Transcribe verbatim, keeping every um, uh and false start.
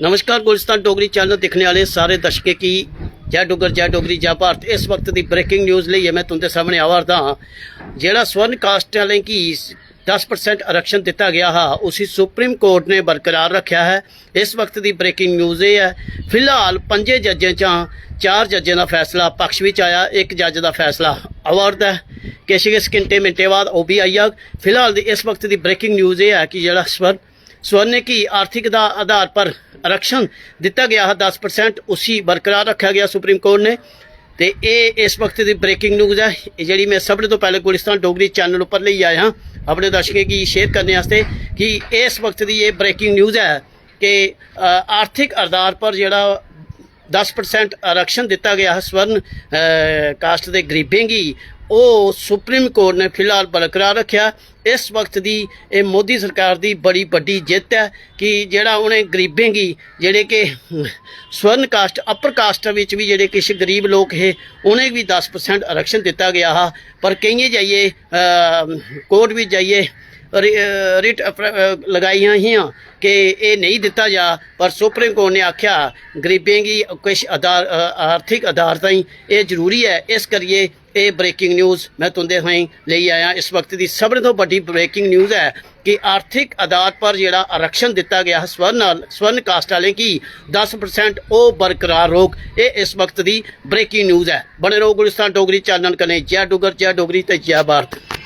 नमस्कार, गुलिस्तान डोगरी चैनल दिक्खने आह्ले सारे दर्शकें गी जय डुग्गर, जय डोगरी, जय भारत। इस वक्त दी ब्रेकिंग न्यूज़ लेइयै में तुं'दे सामने आवा 'रदा हां। जेह्ड़ा स्वर्ण कास्ट आह्लें गी दस परसेंट आरक्षण दित्ता गेआ हा, उसी सुप्रीम कोर्ट ने बरकरार रक्खेआ ऐ। इस वक्त दी ब्रेकिंग न्यूज़ एह् ऐ, फिलहाल पंजे जजें चा चार जजें दा फैसला पक्ष बिच आया, इक जज दा फैसला आवा 'रदा ऐ। किश गै सकिंटें मिंटें बाद ओह् बी आई जाग। फिलहाल दी इस वक्त दी ब्रेकिंग न्यूज़ एह् ऐ कि जेह्ड़ा स्वर्ण स्वर्ण गी आर्थिक दा आधार पर आरक्षण दित्ता गेआ हा दस परसेंट, उसी बरकरार रक्खेआ गेआ सुप्रीम कोर्ट ने। ते एह् इस वक्त दी ब्रेकिंग न्यूज़ ऐ, एह् जेह्ड़ी में सभनें तो पैह्लें गुलिस्तान डोगरी चैनल उप्पर लेई आया हां अपने दर्शकें गी शेयर करने आस्तै कि इस वक्त दी एह् ब्रेकिंग न्यूज़ ऐ कि अ, आर्थिक आधार पर जेह्ड़ा दस परसेंट आरक्षण दित्ता गेआ हा स्वर्ण अ, कास्ट दे गरीबें गी, ओह् सुप्रीम कोर्ट ने फिलहाल बरकरार रक्खेआ। इस वक्त दी एह् मोदी सरकार दी बड़ी बड्डी जित्त ऐ कि जेह्ड़ा उ'नें गरीबें गी, जेह्ड़े कि स्वर्ण कास्ट, अपर कास्ट बिच बी जेह्ड़े किश गरीब लोक हे, उ'नेंगी बी दस परसेंट आरक्षण दित्ता गेआ हा। पर केइयें जाइयै अ, कोर्ट बिच जाइयै रि-, अ, रिट अप्र-, अ, लगाइयां हियां कि एह् नेईं दित्ता जा, पर सुप्रीम कोर्ट ने आखेआ गरीबें गी किश आधार, अ, आर्थिक आधार ताईं एह् जरूरी ऐ। इस करियै एह् ब्रेकिंग न्यूज़ में तुं'दे ताईं लेई आया। इस वक्त दी सभनें तो बड्डी ब्रेकिंग न्यूज़ ऐ कि आर्थिक आधार पर जेह्ड़ा आरक्षण दित्ता गेआ हा स्वर्ण आह्ल-, स्वर्ण कास्ट आह्लें गी दस परसेंट, ओह् बरकरार रौह्ग। एह् इस वक्त दी ब्रेकिंग न्यूज़ ऐ। बने रहो गुलिस्तान डोगरी चैनल कन्नै। जय डुग्गर, जय डोगरी ते जय भारत।